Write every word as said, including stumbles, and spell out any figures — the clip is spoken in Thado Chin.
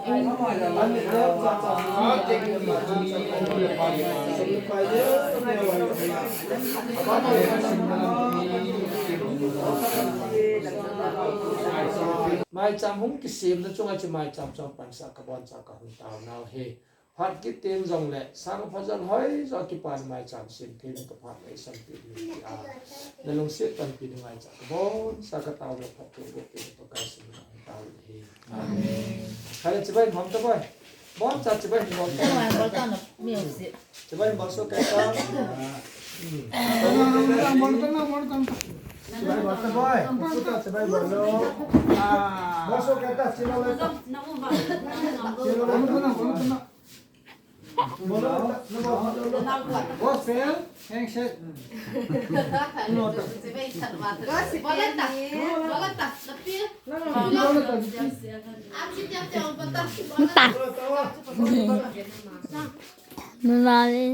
Maicham hung kisemna chunga chu maicham chom pansa kaboncha kahung taonau hi. Phat kit teng jongle, sang phajal hoijo kipan maicham sem thei kaphat le isan pi ni a. Nalungset panpi ding ngaicha kabonsa katao le phatthei boh peh Pakai min in kahung tao hi. Amen. Kale chibai bol ta boy. Boncha chibai bol ta. Chibai bol so kaita. Chibai bol ta boy. Suta chibai bol lo. Bol so kaita, chibai bol ta. Chibai bol ta. Nunale.